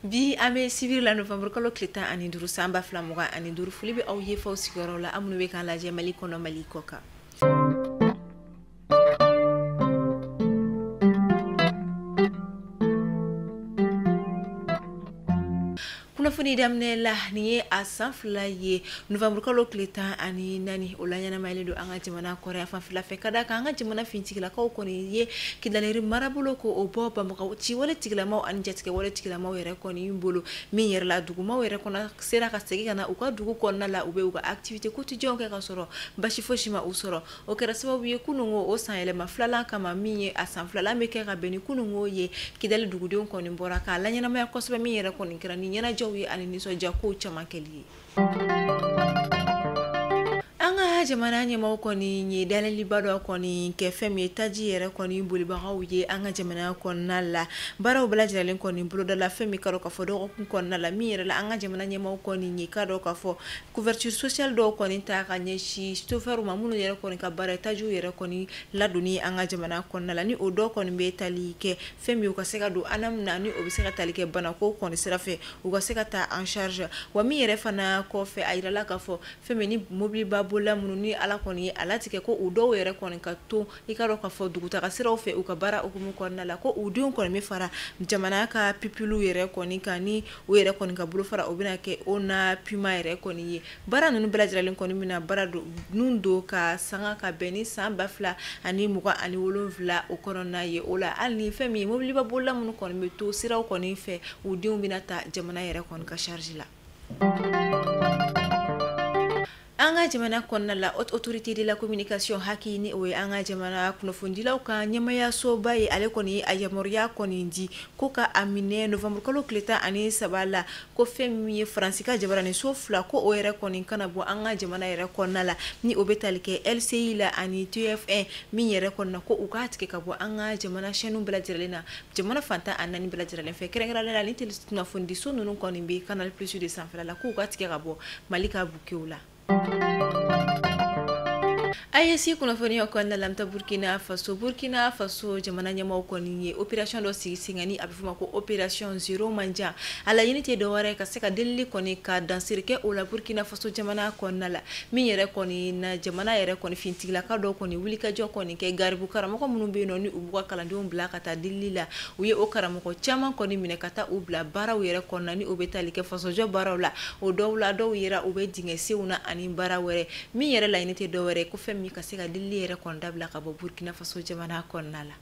Bi an bɛ sibiri la, novembre kalo tile 15, san 2025. Foli bɛ aw ye f'aw sigiyɔrɔ la, aw minnu bɛ k'an lajɛ Mali kɔnɔ, Mali kɔ kan. Kunnafoni daminɛ la, nin ye a san 2 ye, novembre kalo tile 14, o la ɲɛnamayalen don an ka jamana kɔrɔya fanfɛla fɛ, ka da kan an ka jamana finitigilakaw kɔni ye Kidali marabolo ko o bɔ banbagaw ciwale tigilamaw ani jatigɛwale tigilamaw yɛrɛ kɔni bolo, min yɛrɛ la dugumaw yɛrɛ kɔnɔ sera ka segin ka na u ka dugu kɔnɔna la, u bɛ u ka activité quotidien kɛ ka sɔrɔ basi fosi ma u sɔrɔ. O kɛra sababu ye kunungo o san yɛlɛma filanan kama, min ye a san filanan bɛ kɛ ka bɛn ni kunungo ye, Kidali dugudenw kɔni bɔra k'a la ɲɛnamaya kosɛbɛ, min yɛrɛ kɔni kɛra ni ɲɛnajɛw ye ani nisɔndiya kow caman kɛli ye. An ka jamana ɲɛmaaw kɔni ye dayɛlɛliba dɔ kɔni kɛ fɛn min ye taji yɛrɛ kɔni bolibagaw ye an ka jamana kɔnɔna la. Baaraw bɛɛ lajɛlen kɔni boloda la fɛn min ka dɔn k'a fɔ dɔgɔkun kɔnɔna la, min yɛrɛ la an ka jamana ɲɛmaaw kɔni ye ka dɔn k'a fɔ couverture sociale dɔw kɔni ta ka ɲɛsin chauffeur ma, minnu yɛrɛ kɔni ka baara ye tajiw yɛrɛ kɔni ladonni an ka jamana kɔnɔna la, ni o dɔw kɔni bɛ tali kɛ fɛn min u ka se ka don ANAM na, ni o bɛ se ka tali kɛ banako kɔni sira fɛ, u ka se ka ta en charge. Wa min yɛrɛ fana kɔfɛ, a yirala k'a fɔ fɛn min ni mobiliba bolila minnu ni Ala kɔni ye a latigɛ ko u dɔw yɛrɛ kɔni ka to i ka dɔn k'a fɔ dugutaga siraw fɛ u ka baara hukumu kɔnɔna la, ko u denw kɔni bɛ fara jamana ka pupilles yɛrɛ kɔni kan, ni u yɛrɛ kɔni ka bolofara o bɛna kɛ ONAPUMA yɛrɛ kɔni ye. Baara ninnu bɛɛ lajɛlen kɔni bɛna baara nun don ka sanga ka bɛn ni san 2027 o kɔnɔna ye. O la hali ni fɛn min ye mobiliba bolila minnu kɔni bɛ to siraw kɔni fɛ, u denw bɛna ta jamana yɛrɛ kɔni ka charge la. An ka jamana kɔnɔna la, haute autorité de la communication HAC, ni o ye an ka jamana kunnafonidilaw ka ɲɛmayasoba ye, ale kɔni ye a yamaruya kɔni di ko ka a minɛ novembre kalo tile 13 la, ko fɛn min ye Faransi ka jabaraninso 2 ko o yɛrɛ kɔni kana bɔ an ka jamana yɛrɛ kɔnɔna la, ni o bɛ tali kɛ LCI la ani TF1, min yɛrɛ kɔnɔna ko u k'a tigɛ ka bɔ an ka jamana chaîne bɛɛ lajɛlen na, jamana fan 14 bɛɛ lajɛlen fɛ, kɛrɛnkɛrɛnnenya la ni kunnafonidiso ninnu kɔni bɛ Canal Plus de sanfɛla la, k'u ka tigɛ ka bɔ Mali ka bouquetw la. AES kunnafoniyaw kɔnɔna la, an bɛ taa Burkina Faso. Burkina Faso jamana ɲɛmaaw kɔni ye opération dɔ sigi sen kan, ni a bɛ f'o ma ko opération zéro mendiant. A laɲini tɛ dɔwɛrɛ ka se ka delili kɔni ka dansiri kɛ o la Burkina Faso jamana kɔnɔna la, min yɛrɛ kɔni na jamana yɛrɛ kɔni finitigilaka dɔw kɔni wulikajɔ kɔni kɛ garibu karamɔgɔ minnu bɛ yen nɔ, ni u b'u ka kalandenw bila ka taa delili la, u ye o karamɔgɔ caman kɔni minɛ ka taa u bila baaraw yɛrɛ kɔnɔna, ni o bɛ tali kɛ fasojɔ baaraw la. O dɔw la, dɔw yɛrɛ u bɛ dingɛ senw na ani baara wɛrɛ, min yɛrɛ laɲini tɛ dɔwɛrɛ ko fɛn min ka se ka delili yɛrɛ kɔni dabila ka bɔ Burkina Faso jamana kɔnɔna la.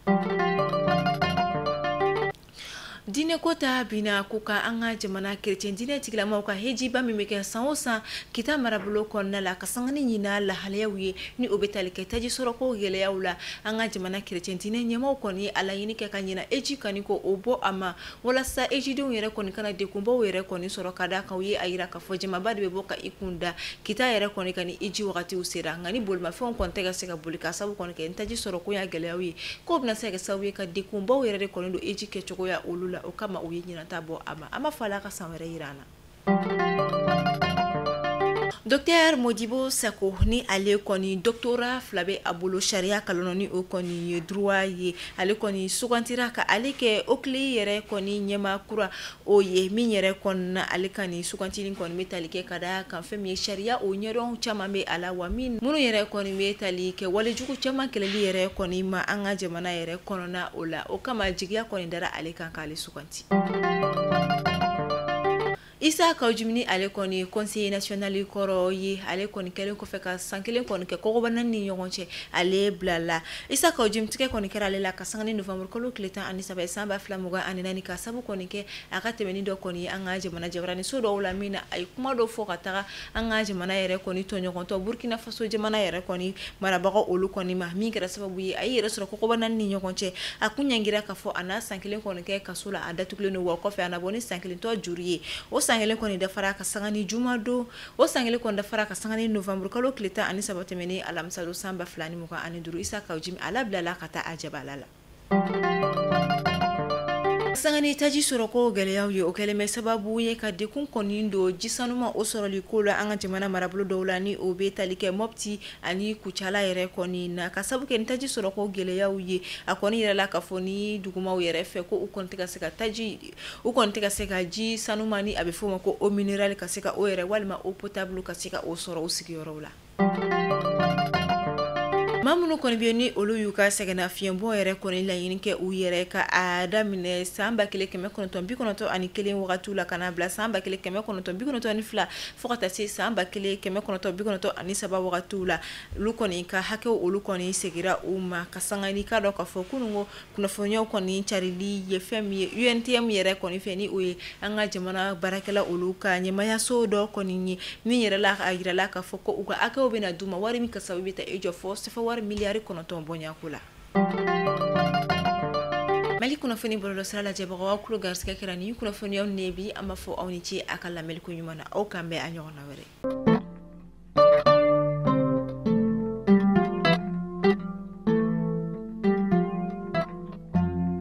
Diinɛ ko ta bina ko ka an ka jamana chrétien diinɛ tigilamaw ka hejiba min bɛ kɛ san o san Kita marabolo kɔnɔna la, ka sanga ni ɲina lahalayaw ye, ni o bɛ tali kɛ taji sɔrɔko gɛlɛyaw la, an ka jamana chrétien diinɛ ɲɛmaaw kɔni ye a laɲini kɛ ka ɲina heji kani ko o bɔ a ma, walasa hejidenw yɛrɛ kɔni kana dekunbaw yɛrɛ kɔni sɔrɔ, ka da kan u ye a yira k'a fɔ jamaba de bɛ bɔ ka i kun da Kita yɛrɛ kɔni kan ni heji wagatiw sera, nka ni bolimafɛnw kɔni tɛ ka se ka boli ka sababu kɔni kɛ ni taji sɔrɔko y'a gɛlɛyaw ye, k'o bɛna se ka kɛ sababu ye ka dekunbaw yɛrɛ de kɔni don heji kɛcogoya olu la. O kama u ye ɲinata bɔ a ma. An b'a fɔ Ala ka san wɛrɛ yira an na. Docteur Modibo Sako, ni ale kɔni doctorat 2 bɛ a bolo sariya kalan, ni o kɔni ye droit ye, ale kɔni sugantira ka ale kɛ OCLEI yɛrɛ kɔni ɲɛmaa kura o ye, min yɛrɛ kɔni na ale ka nin sugantili kɔni bɛ tali kɛ ka da kan fɛn min ye sariya o ɲɛdɔn caman bɛ a la, wa min minnu yɛrɛ kɔni bɛ tali kɛ walejugu caman kɛlɛli yɛrɛ kɔni ma an ka jamana yɛrɛ kɔnɔna o la. O kama jigiya kɔni dara ale kan k'ale suganti. Isa Kaou Djim, ni ale kɔni conseiller national kɔrɔ ye, ale kɔni kɛlen kɔfɛ ka san 1 kɔni kɛ kɔgɔbana ni ɲɔgɔn cɛ, ale bilala. Isa Kaou Djim tigɛ kɔni kɛra ale la ka sanga ni novembre kalo tile 13 san 2024, ka sabu kɔni kɛ a ka tɛmɛni dɔ kɔni ye an ka jamana jabaraninso dɔw la, min na a ye kuma dɔ fɔ ka taga an ka jamana yɛrɛ kɔni tɔɲɔgɔntɔ Burkina Faso jamana yɛrɛ kɔni marabagaw olu kɔni ma, min kɛra sababu ye a y'i yɛrɛ sɔrɔ kɔgɔbana ni ɲɔgɔn cɛ. A kun ɲangira k'a fɔ a n'a san 1 kɔni kɛ kaso la, a datugulen don, wa kɔfɛ a na bɔ ni san 1 tɔ juru ye. O san 1 kɔni dafara ka sanga ni jumadon, o san 1 kɔni dafara ka sanga ni novembre kalo tile 13 tɛmɛnen alamisa don san 2025. Isa Kaou Djim a labilala ka taa a jabala la. sanga ni taji sɔrɔko gɛlɛyaw ye, o kɛlen bɛ sababu ye ka dekun kɔni don ji sanuma o sɔrɔli ko la an ka jamana marabolo dɔw la, ni o bɛ tali kɛ Mopti ani Kucala yɛrɛ kɔni na. Ka sabu kɛ ni taji sɔrɔko gɛlɛyaw ye, a kɔni yɛrɛ la k'a fɔ ni dugumaw yɛrɛ fɛ ko u kɔni tɛ ka se ka taji, u kɔni tɛ ka se ka ji sanuma, ni a bɛ f'o ma ko eau minérale, ka se ka o yɛrɛ walima eau potable, ka se ka o sɔrɔ u sigiyɔrɔw la. Maa minnu kɔni bɛ ni olu y'u ka sɛgɛnnafiɲɛbɔ yɛrɛ kɔni laɲini kɛ u yɛrɛ ka a daminɛ san 1991 wagati la ka na bila san 1992, fo ka taa se san 1993 wagatiw la, olu kɔni ka hakɛw, olu kɔni segira u ma. Ka sanga ni k'a dɔn k'a fɔ kununko kunnafoniyaw kɔni carili ye fɛn min ye UNTM yɛrɛ kɔni fɛ, ni o ye an ka jamana baarakɛla olu ka ɲɛmayaso dɔ kɔni ye, min yɛrɛ la a yirala k'a fɔ ko u ka hakɛw bɛna d'u ma, wari min kasabi bɛ taa i jɔ fɔ sefa wari miliyari 9 bɔɲɔgɔnko la. Mali kunnafoni bɔlɔlɔsira lajɛbagaw, aw tulo garisɛgɛ kɛra ni kunnafoniyaw ne bi. An b'a fɔ aw ni ce a ka lamɛnliko ɲuman na. Aw kan bɛn a ɲɔgɔnna wɛrɛ.